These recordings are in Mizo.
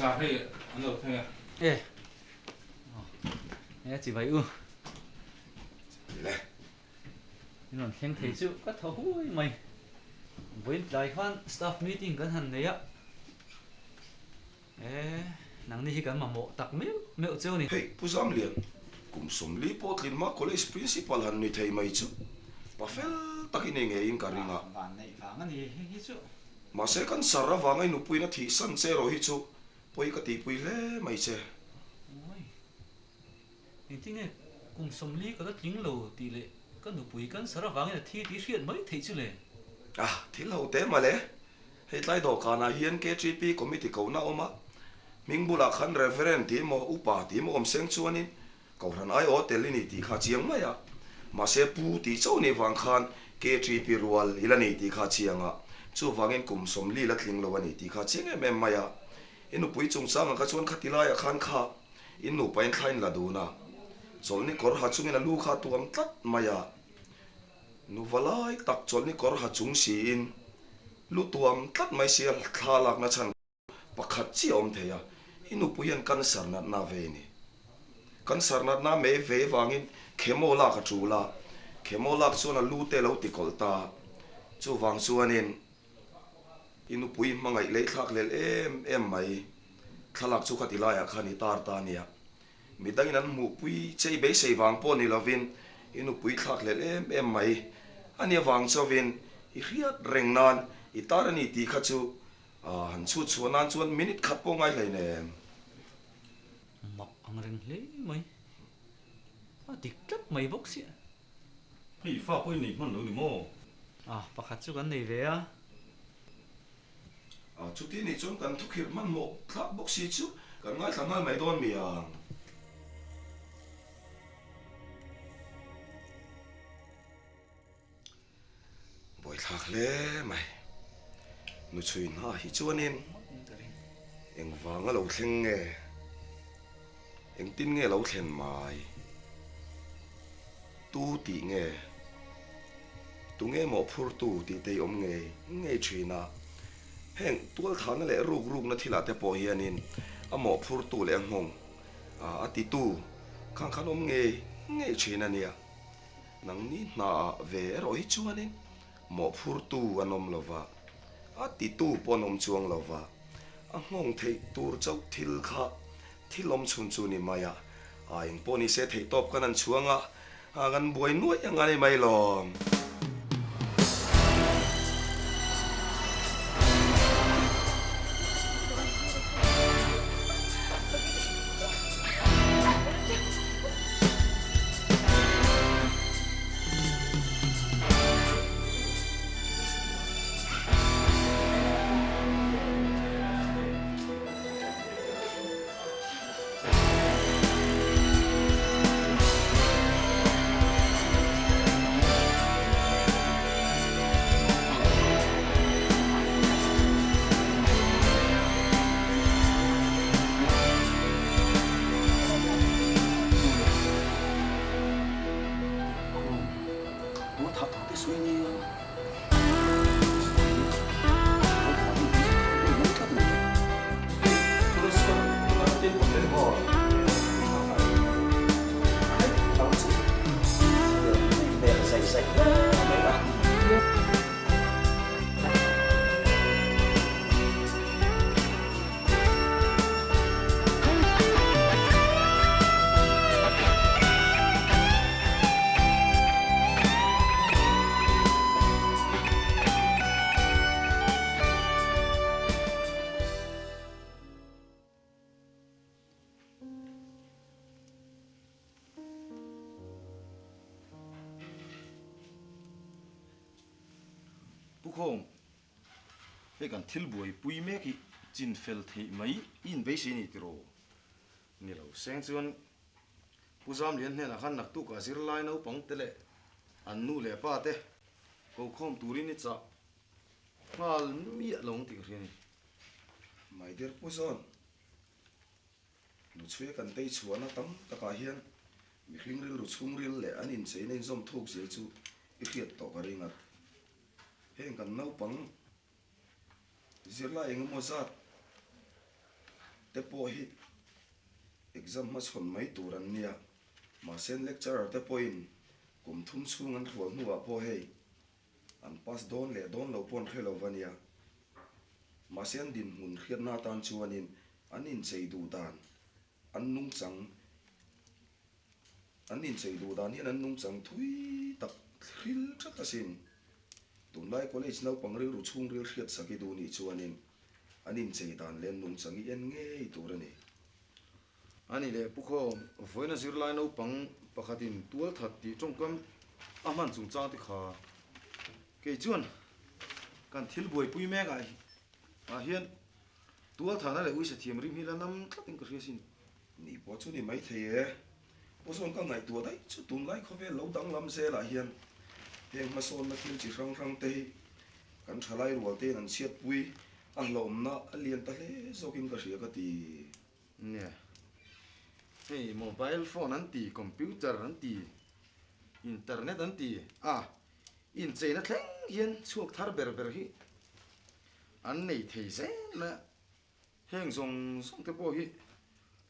Sir hei an lo thleng e. E. E chibai u. Le. In rawn thleng thei chu ka thaw huai mai. Vawiin tlai khan staff meeting kan han nei a. E, nangni hi kan mamawh tak meuh meuh cheu ni. Hei Pu Zamlian, kum 40 pawh tlin mah college principal han ni thei mai chu pa fel tak i nei ngeiin ka ring a. Van neih vang a ni hei hi chu. Mahse kan sar avanga i nupuiin a thih san che erawh hi chu pawi ka tihpui hle mai che. Ui, engtinge kum 40 ka la tling lo tih leh ka nupui kan sar avangin a thi tih hriat mai theih chu le? Ah, thil ho te mawle. Hei tlai dawhkanah hian KTP Committee kohna a awm a, hming bulah khan Reverend tih emaw Upa tih emaw awm seng chuanin Kohhran aiawh tel i ni tih kha a chiang mai a, mahse Pu tih chauh nih vang khan KTP rual i la ni tih kha a chiang a, chuvangin kum 40 la tling lo a ni tih kha a chiang em em mai a. I nupui chungchangah kha chuan khati laiah khan kha in nupa in thla in la dun a, chawlhni kawr ha chungin a lu kha a tuam tlat mai a. Nu va lai tak chawlhni kawr ha chung siin lu tuam tlat mai sia thla lakna chhan pakhat chiah a awm thei a, i nupui hian cancer natna vei a ni. Cancer natna mei vei vangin chemo lak a tul a, chemo lak chuan a lu te lo ti kawlh ta, chuvang chuanin i nupui hmangaih lei thlak hlel em em mai thlalak chu khati laiah khan i tar ta a nia. Mi dangin an hmuhpui che i beisei vang pawh ni lovin i nupui thlak hlelh em em mai a nia vang chauhin i hriat reng nan i tar a ni tih kha chu han chhut chhuah nan chuan minute khat pawh ngai hlei nem. Mak ang reng hle mai. A dik tlat mai bawk sia. Hei fa pawh i nei hman lo ni maw? A, pakhat chu kan nei ve a. A, chuti nih chuan kan thukhirh hmanhmawh thlak bawk si chu kan ngaithla nghal mai dawn mi ang. Buaithlak hle mai. Nu chhui hna hi chuanin engvanga lo thleng nge? Engtin nge lo thlen mai? Tu tih nge? Tu nge mawhphurtu tih te hi awm ngei ngei thin a. Heng tualthahna leh ruk rukna thilah te pawh hianin a mawhphurtu leh a nghawng a titu khang khan awm ngei ngei thin a nia. Nangni hnaah ve erawh hi chuanin mawhphurtu an awm lova, a titu pawh an awm chuang lova. A nghawng theih tur chauh thil kha thil awm chhun chu ni mai a, a eng pawh ni se theih tawp kan han chhuang a, kan buai nuaih ang a ni mai lawm. Pu Khawng, hei kan thil buaipui mek hi chin fel theih mai i inbeisei a ni tiraw? Ni lo seng chuan Pu Zamlian hnenah khan naktukah zirlai naupang te leh an nu leh pa te kokhawm turin i chah nghal miah lo ang tih ka hria a ni. My dear Pu Zawn, Nuchhuia kan tei chhuahna tam takah hian mihring rilru chhungril leh an incheina inzawm thuk zia chu i hriat tawh ka ring a. Heng kan naupang zirlai engemaw zat. te pawh hi exam hmachhawn mai tur an nia. Mahse lecturer te pawhin kum thum chhung an hrual hnuah pawh hei an pass dawn leh dawn lo pawh an hre lo va nia. Mahse an dinhmun hriatna atan chuanin an inchei duh dan an nungchang An inchei duh dan hian an nungchang thui tak thlil that asin. Tunlai college naupang rilru chhungril hriat sak i duh nih chuanin an inchei dan leh an nungchang i en ngei tur a ni. A ni leh Pu Khawm, vawiina zirlai naupang pakhatin tualthat tih tawngkam a hman chungchang te kha kei chuan kan thil buaipui mek ah hian tualthahna leh uisa thiam rim hi la nam tlatin ka hria sin. Ni pawh chu ni maithei e. Pu Zawn ka ngaihtuah daih chu tunlai khawvel lo danglam zelah hian heng hmasawnna thil chi hrang hrang te hi kan thalai rual tein an chhiatpui a hlawmna a lian ta hle zawkin ka hria ka ti. Nia, hei mobile phone an ti, computer an ti, internet an ti a, incheina thleng hian chhuak thar ber ber hi an nei thei zel mai a. Heng zawng zawng te pawh hi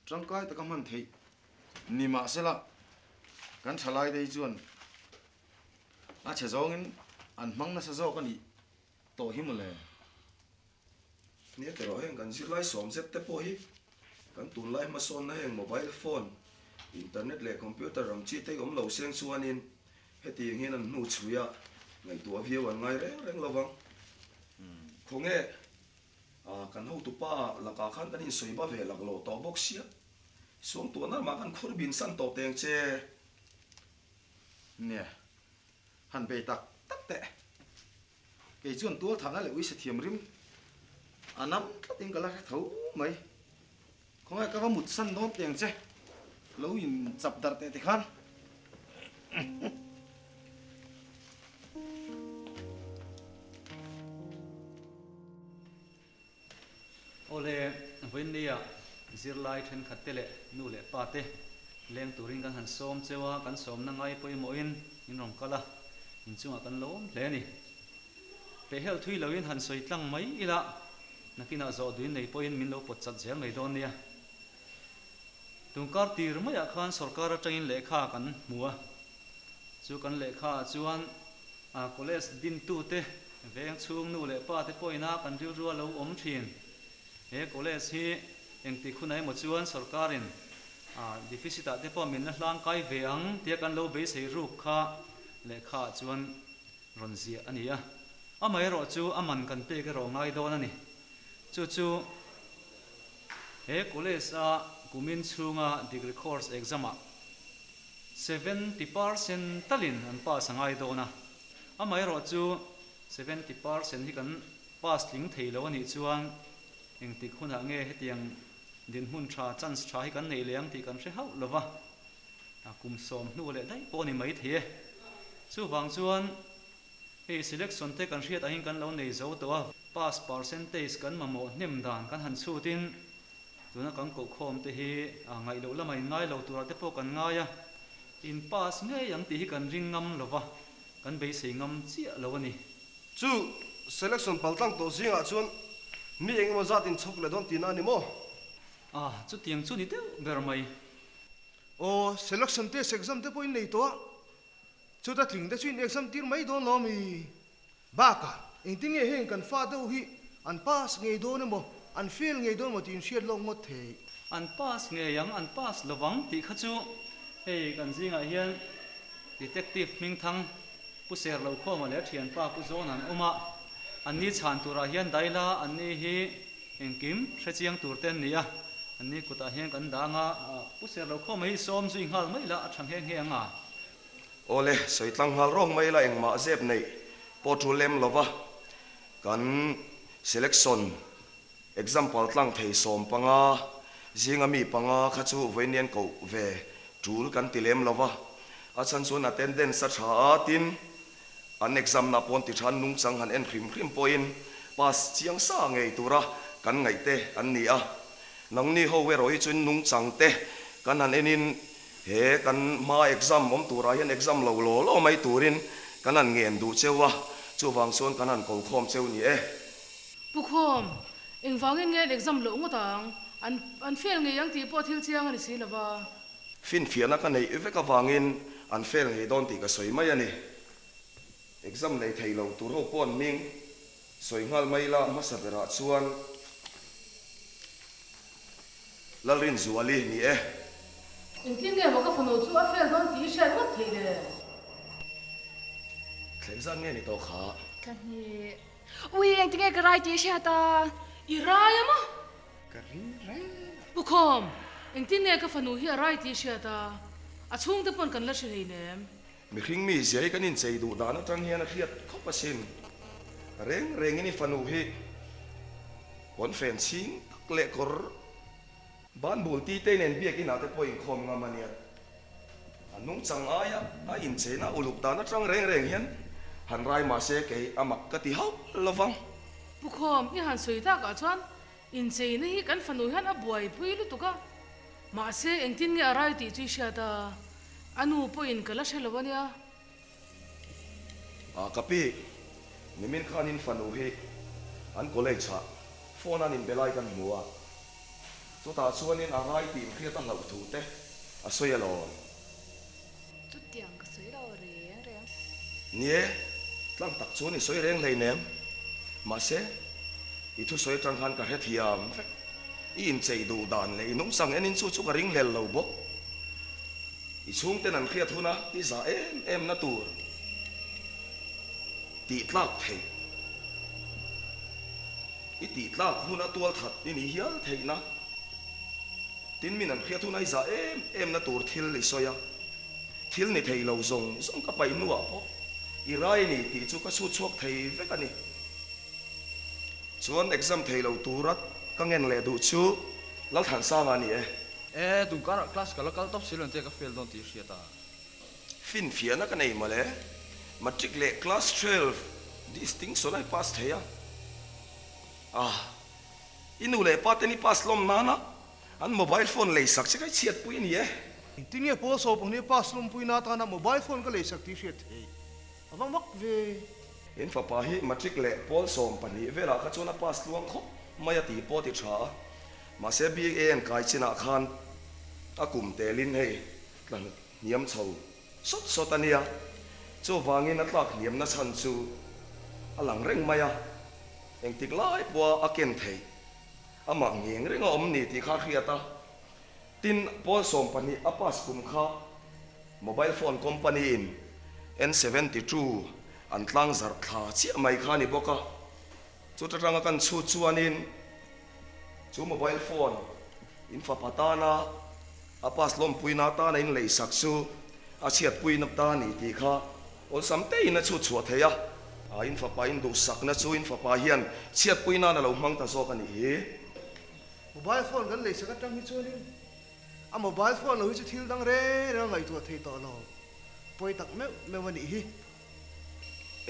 tangkai taka hman theih ni mah sela kan thalai te hi chuan a chhe zawngin an hmang nasa zawk a nih tawh hi mawle. Nia erawh heng kan zirlai sawm zet te pawh hi kan tunlai hmasawnna heng mobile phone, internet leh computer ang chi te hi awm lo seng chuanin hetiang hian an hnu chhui a ngaihtuah viau an ngai reng reng lovang. Khawnge Kan hotupa lakah khan kan insawi ba ve lak lo tawh bawk sia, Suangtuahna lamah khan khur bin san tawh teng che. Nia, han bei tak tak teh. Kei chuan tualthahna leh uisa thiam rim a nam tlatin ka la hre tho mai. Khawngaih ka va mut san dawn teng che, lo in chap darh teh tikhan. Awle, vawiinnia zirlai thenkhat te leh nu leh pa te leng turin kan han sawm cheu a, kan sawmna ngai pawimawhin in rawn kal a, inchungah kan lo awm hle a ni. Pehhel thui loin han sawi tlang mai ila, nakinah zawh duin nei pawhin min lo pawt chat zel mai dawn nia. Tungkar tir maiah khan sorkar atangin lehkha kan hmu a, chu kan lehkha ah chuan college dintute veng chhung nu leh pa te pawhin a kan rilru a lo awm thin. He college hi engtik hunah emaw chuan sorkarin deficit ah te pawh min la hlangkai ve ang tia kan lo beisei ruk kha lehkha ah chuan rawn ziah a ni a. Amaherawh chu a man kan pek erawh ngai dawn a ni. Chu chu he college a kumin chhunga degree course exam ah 70% talin an pass a ngai dawn a. Amaherawh chu 70% hi kan pass tling thei lo a nih chuan engtik hunah nge hetiang dinhmun tha, chance tha hi kan neih leh ang tih kan hre hauh lo va. Kum 10 hnu leh daih pawh a ni maithei e. Chuvang chuan hei selection te kan hriat angin kan lo nei zo tawh a, pass percentage kan mamawh hnem dan kan han chhutin tuna kan kohkhawm te hi ngaih loh lama in ngai lo turah te pawh kan ngai a, in pass ngei ang tih hi kan ring ngam lo va, kan beisei ngam chiah lo a ni. Chu selection paltlang tawh zingah chuan mi engemaw zat in chhawk leh dawn tihna a ni maw? A, chutiang chu ni deuh ber mai. Aw, selection test exam te pawh in nei tawh a, chuta tling te chu in exam tir mai dawn lo ami? Bakah, engtin nge heng kan fa deuh hi an pass ngei dawn emaw, an fail ngei dawn emaw tih in hriat lawk ngawt thei. An pass ngei ang, an pass lovang tih kha chu hei kan zingah hian Detective Hmingthang Pu Serlokhawma leh a thianpa Pu Zawna an awm a, anni chhan turah hian Daila anni hi Engkim hre chiang tur te an ni a, an ni kutah hian kan dang a, Pu Serlokhawma hi sawm zui nghal mai la a tha nghe nghe ang a. Awle, sawi tlang nghal rawng mai la engmah zep neih pawh tul lem lova kan selection example tlang thei 15 zinga mi panga kha chu vawiin koh ve tul kan ti lem lova, a chhan chuan attendance a tha a tin An exam na pawn ti than nungchang han en hrim hrim pawhin pass chiang sa ngei tura kan ngaih te an ni a. Nangni ho erawh hi chuan nungchang te kan han enin he kan hma exam awm turah hian exam lo law law mai turin kan han ngen duh cheu a, chuvang chuan kan han ko khawm cheu ni e. Pu Khawm, engvangin nge an exam loh ngawt ang? An an fail ngei ang tih pawh thil chiang a ni si lo va. Finfiahna ka neih vek avangin an fail ngei dawn tih ka sawi mai a ni. Exam nei thei lo tur ho pawh an hming sawi nghal mai la hmasa berah chuan Lalrinzuali ni e. Engtin nge maw ka fanu chu a fail dawn tih i hriat ngawt theih le? Thleng zan nge ni tawh kha? Thla hnih. Ui engtin nge ka rai tih i hriat a? I rai a maw? Ka ring reng a. Pu Khawm, engtin nge ka fanu hi a rai tih i hriat a? A chhungte pawn kan la hre hleinem. Mihring mi zia hi kan inchei duh dan atang hian a hriat khawp asin. Reng rengin i fanu hi pawnfen chhing tak leh kawr banbul ti te nen biakin ah te pawh inkhawm ngam a nia. A nungchang aia a incheina uluk dan atang reng reng hian han rai mah se kei a mak ka ti hauh lo vang. Pu Khawm, i han sawi takah chuan incheina hi kan fanu hian a buaipui lutuk a. Mahse, engtin nge a rai tih chu i hriat a, a nu pawhin ka la hre lo a nia. A ka pi, nimin khanin fanu hi an college ah phone an inbe lai kan hmu a, chutah chuanin a rai tih inhriat a hlauh thu te a sawi alawm. Chutiang ka sawi lo reng reng. Nie, tlang tak chuan i sawi reng hleinem. Mahse, i thusawi atang khan ka hrethiam vek. I inchei duh dan leh i nungchang enin chu chu ka ringhlel lo bawk. I chhungten an hriat huna i za em em na tur tih tlak theih. I tih tlak huna tual that i nih hial theihna. Tin min an hriat huna i za em em na tur thil i sawi a. Thil ni thei lo zawng zawng ka paih hnuah pawh i rai ni tih chu ka chhut chhuak thei vek a ni. Chuan exam thei lo tura ka ngen leh duh chu Lalthansanga a ni e. E, tun karah class ka la kal tawp si lo tia ka fail dawn tih i hriat a. Finfiahna ka nei mawle. Matric leh class 12 distinction a i pass thei a. Ah, i nu leh pa ten i pass lawm nana an mobile phone lei sak che kha i chhiatpui a ni e. Engtin nge Paul Sawpahnih pass lawmpuina atana mobile phone ka lei sak tih i hriat thei? A va mak ve. In fapa hi matric leh pawl 12 velah kha chuan a pass tluang khawp mai a tih pawh ti tha a, mahse BA an kai chinah khan a kum telin hei tla hniam chho sawt sawt a nia, chuvangin a tlak hniamna chhan chu a lang reng mai a, engtik lai pawha a ken theih amah ngeng reng a awm ni tih kha a hriat a. Tin, pawl 12 a pass kum kha mobile phone company in N 72 an tlang zarh thla chiah mai kha a ni bawk a. Chuta tanga kan chhut chuanin chu mobile phone in fapa tana a pass lawmpuina atana in leisak chu a chhiatpuina ta a ni tih kha awlsam tein a chhut chhuah thei a. A in fapa in duhsakna chu in fapa hian chhiatpui nan a lo hmang ta zawk a nih hi. Mobile phone kan lei sak atang hi chuanin a mobile phone lo hi chu thil dang reng reng a ngaihtuah thei tawh lo. Pawi tak meuh meuh a nih hi.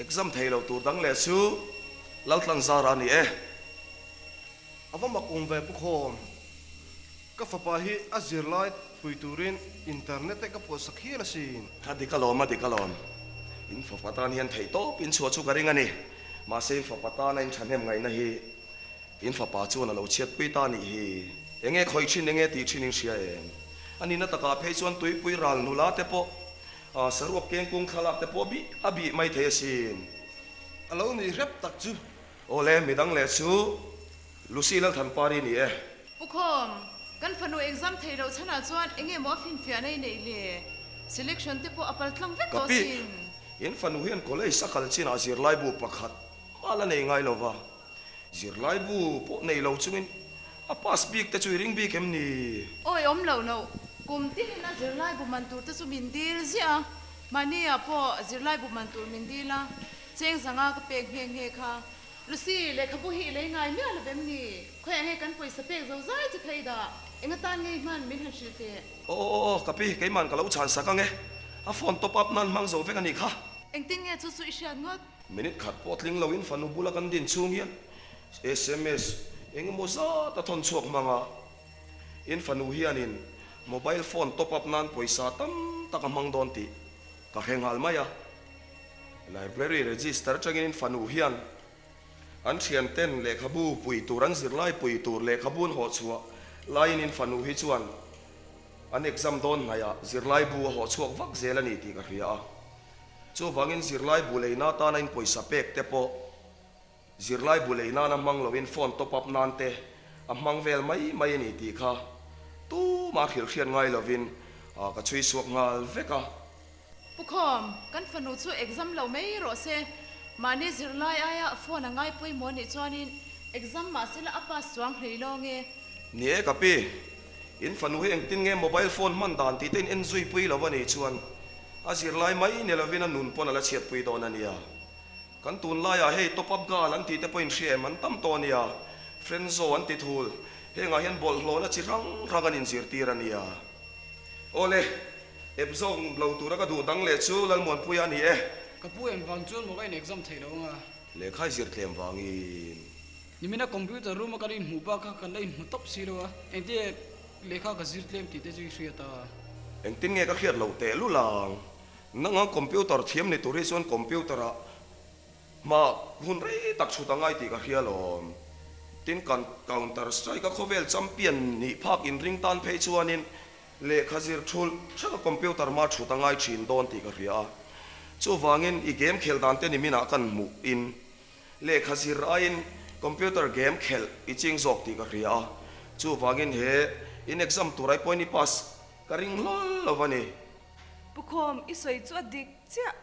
Exam thei lo tur dang leh chu Laltlan Zara a ni e. A va mak awm ve Pu Khawm. Ka fapa hi a zirlai pui turin internet te ka phuah sak hial asin. A dik alawm, a dik alawm. In fapa tan hian theihtawp in chhuah chu ka ring a ni. Mahse in fapa tana in thahnem ngaihna hi In fapa chuan a lo chhiatpui ta nih hi. Enge khawih thin, enge tih thin in hria em? A nihna takah phei chuan tuipui ral nula te pawh, saruak kengkung thlalak te pawh bih a bih mai thei asin. A lo nih hrep tak chu. Awle, midang leh chu Lucy Lalthanpari ni e. Pu Khawm, kan fanu exam theih loh chhanah chuan enge maw a finfiahna i neih le? Selection te pawh a pal tlang vek tawh Ka pi, asin. in fanu hian college a kal chinah zirlaibu pakhat mah la nei ngai lova. Zirlaibu pawh nei lo chungin a pass bik te chu i ring bik em ni? Awi awm lo no, kum tinin a zirlaibu man tur te chu min dil ziah a, mahni ah pawh zirlaibu man tur min dil a, cheng zanga ka pek nghe nghe kha. Lucy, lehkhabu hi i lei ngai miah lo vem ni? Khawiah nge kan pawisa pek zo zai che kha i dah? Eng atan ngei hman min han hrilh teh? Aw aw aw, ka pi, keiman ka lo chhan sak ange, a phone top up nan hmang zo vek a nih kha. Engtin nge chu chu i hriat ngawt? Minute khat pawh tling loin fanu bula kan din chhung hian sms eng emaw zat a thawn chhuak hmang a. In fanu hianin mobile phone top up nan pawisa tam tak a hmang dawn tih ka hre nghal mai a. Library register atangin in fanu hian an thianten lehkhabu pui tur an zirlai pui tur lehkhabu an hawh chhuah. Laiin in fanu hi chuan an exam dawn hnaihah zirlaibu a hawh chhuak vak zel a ni tih ka hria a. Chuvangin zirlaibu leina atana in pawisa pek te pawh zirlaibu lei nana hmang loin phone top up nan te a hmang vel mai mai a ni tih kha tumah hrilh hriat ngai lovin ka chhui chhuak nghal vek a. Pu Khawm, kan fanu chu exam lo mai rawh se. Mahni zirlai aia phone a ngai pawimawh nih chuanin exam mahsela a pass chuang hlei lawng e. Ni e ka pi, in fanu hi engtin nge mobile phone hman dan tih te in en zui pui lo a nih chuan a zirlai mai ni lovin a nun pawn a la chhiat pui dawn a nia. Kan tunlaiah hei top up gal an tih te pawhin hria em an tam tawh a nia, Frenzo an ti thul, hengah hian bawlhhlawhna chi hrang hrang an inzirtir a nia. Awle, ep zawk lo tura ka duh dang leh chu Lalmuanpuia a ni e. Ka pu eng vang chuan maw ka in exam theih lo anga? Lehkha i zir tlem vangin. Nimina computer room a kan inhmuh bak kha kan la inhmu tawp si lo a, engtin lehkha ka zir tlem tih te chu i hriat a. Engtin nge ka hriat loh teh lul ang? Nanga computer thiam ni tur hi chuan computer ah hma hun rei tak chhut a ngai tih ka hria alawm. Tin kan counter strike a khawvel champion nih phak inring tan phei chuanin lehkha zir thulh hrek a computer hma chhut a ngai thin dawn tih ka hria a. Chuvangin i game khelh dan te niminah kan hmuh in lehkha zir aiin computer game khelh i ching zawk tih ka hria a. Chuvangin he in exam tur ai pawhin i pass ka ring hlawl lo a ni. Pu Khawm, i sawi chu a dik chiah.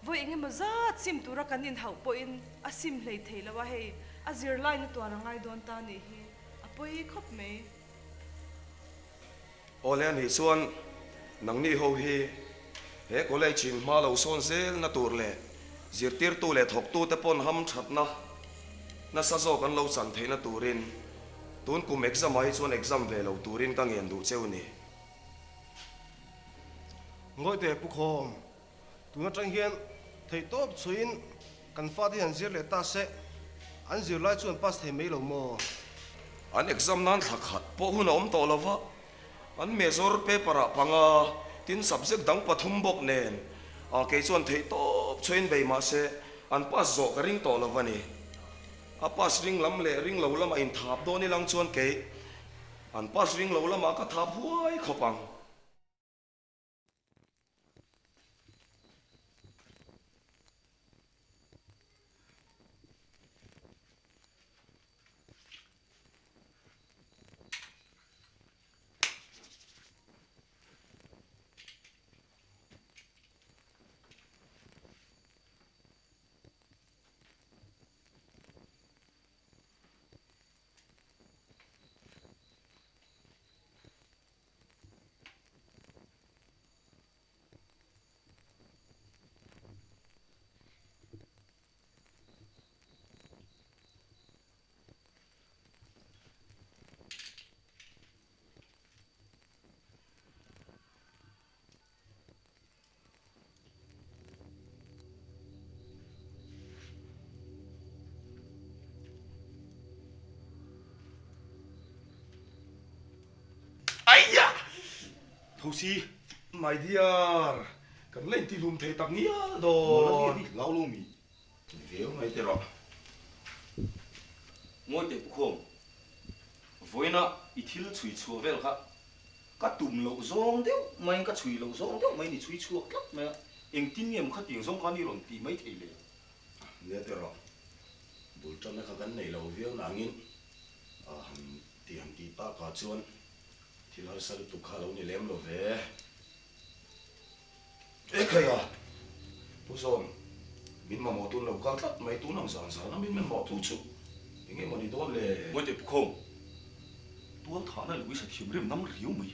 Vawi eng emaw zat sim tura kan inhauh pawhin a sim hlei thei lo a, hei a zirlai na tuar a ngai dawn ta nih hi a pawi khawp mai. Awle a nih chuan nangni ho hi he college in hma lo sawn zel na tur leh zirtirtu leh thawktu te pawn ham thatna nasa zawk an lo chan theihna turin tun kum exam ah hi chuan exam ve lo turin ka ngen duh cheu ni. Ngawite Pu Khawm, tun atang hian theihtawp chhuiin kan fate hi an zir leh ta se, an zirlai chu an pass thei mai lo maw? An exam nan thla khat pawh hun a awm tawh lo va, an major paper ah panga, tin subject dang pathum bawk nen a kei chuan theihtawp chhuiin bei mah se an pass zawh ka ring tawh lo va ni. A pass ring lam leh ring lo lamah inthap dawn ilang chuan kei An pass ring lo lamah ka thap huai khawp ang. Aia! Thosi, my dear, kan la intihlum thei tak ngial dawn. Mawla lau lo mi. Viau mai teh rawh. Ngawi teh Pukhawm, vawiina i thil chhui chhuah vel kha Ka tum loh zawng deuh maiin ka chhui loh zawng deuh maiin i chhui chhuak tlat mai a, engtin nge maw khatiang zawng khan i rawn tih mai thei le? Nia teh rawh, bul tanna kha kan nei lo viau nangin a han ti han tih takah chuan thil harsa lutuk kha a lo ni lem lo ve. Ekhai a, Pu Zawm, min mamawh tun lo kal tlat mai tun ang zan zan a min mamawh tu chu eng nge maw ni dawn le? Ngawi teh Pu Khawm, tual thahna leh uisa thiam rim nam riau mai.